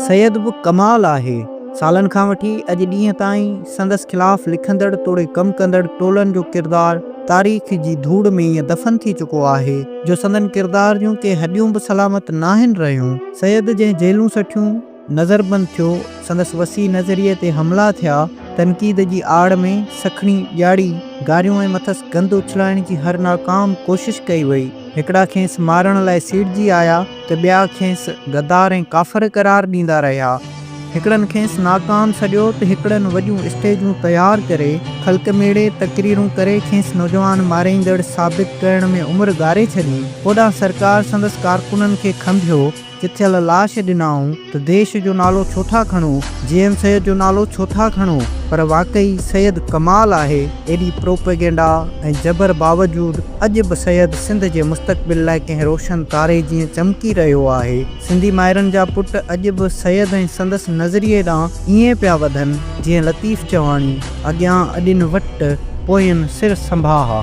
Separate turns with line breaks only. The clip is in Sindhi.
سيد به ڪمال آهي. سالن کان وٺي اڄ ڏينهن تائين سندس خلاف لکندڙ توڙي ڪم ڪندڙ ٽولن جو ڪردار تاريخ جي ڌوڙ ۾ ائين دفن ٿي چڪو آهي جو سندن ڪردار جون ڪي هڏيون به سلامت ناهن رهيون. سيد جنهن جيلون سٺيون، نظربند ٿيو، سندس وسيع نظريي تي حملا ٿيا، تنقيد جي آڙ ۾ سکڻي ڄاڙي، گاريون ۽ مٿس گند اڇلائڻ جي هر ناڪام ڪوشش ڪئي وئي. هڪڙا کيس مارڻ لاء سيڙجي آيا ته ٻيا کيس غدار ۽ ڪافر قرار ڏيندا رهيا. هڪڙن کيس ناڪام سڏيو ته هڪڙن وڏيون اسٽيجون تيار ڪري، خلق ميڙي تقريرون ڪري کيس نوجوان ماريندڙ ثابت ڪرڻ ۾ عمر ڳاري ڇڏي. هوڏانهن سرڪار سندس ڪارڪنن کي کنڀيو. چٿيل لاش ڏنائون ته ديش جو نالو ڇو ٿا کڻو، جي ايم سيد جو نالو ڇو ٿا کڻو، پر واقعي سيد ڪمال آهي، ايڏي پروپيگنڊا ۽ جبر باوجود اڄ به سيد سنڌ جي مستقبل لاء ڪنهن روشن تاري جيئن چمڪي رهيو آهي، سنڌي مائرن جا پٽ اڄ به سيد ۽ سندس نظريي ڏانهن ائين پيا وڌن جيئن لطيف چواڻي، اڳيان اڏين وٽ، پوين سر سنڀاها.